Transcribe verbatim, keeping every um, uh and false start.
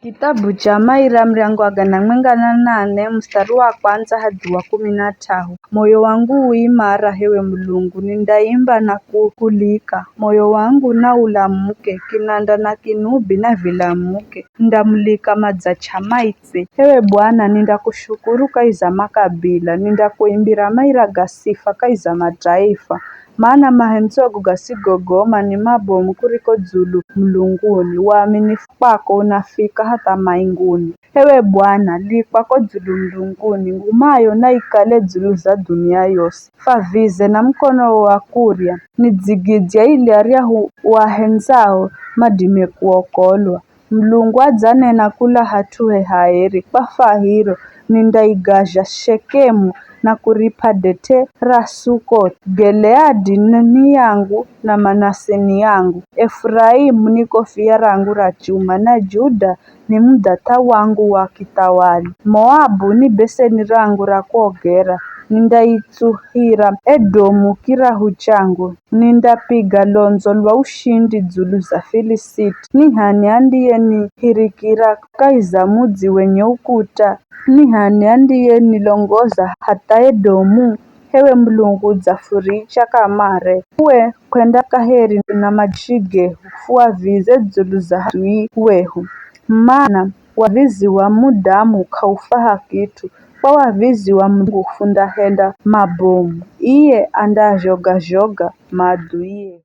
Kitabu cha Maira, muryango wa gana mwenga na nane, mustari wa kwanza hadi wa kumi na t'ahu. Moyo wangu uimara, hewe Mulungu, nindaimba na kukulika. Moyo wangu na ulamuke, kinanda na kinubi na vilamuke. Ndamulika madzacha maitse. Hewe Bwana, nindakushukuru kahi za makabila, nindakuimbira maira ga sifa kahi za mataifa. Mana mahendzo go gasigogoma ni mabomu kuriko dzulu mulunguni, uaminifu kwako unafika hatha mainguni. Hewe Bwana, likwa ko dzulu mulunguni, ngumayo na ikale dzulu za dhunia yosi. Favize na mukono wa kurya, nidzigidzya ili aryahu wahendzao madime kuokolwa. Mulungu adzanena kula hat'uhe haeri, kwa fahiro, nindaigazha Shekemu na kurip'a det'e ra Sukothi. Gileadi ni yangu na Manase ni yangu, Efuraimu ni kofia rangu ra chuma, na Juda ni mudhath'a wangu wa kithawali. Moabu ni beseni rangu ra kuogera, nindaitsuhira Edomu kirahu changu. Nindapiga londzo lwa ushindi dzulu za Filisiti. Ni h'ani andiyenihirikira kahi za mudzi wenye ukuta? Ni h'ani andiyenilongoza hatha Edomu? Hewe Mulungu, udzafuricha kamare. Uwe kwenda kaheri na majeshi gehu, fuavize dzulu za adui wehu. Mana wavizi wa mudamu k'aufaha kit'u, kwa wavizi wa Mulungu fundahenda mabomu. Iye andaazhoga-zhoga maadhuie.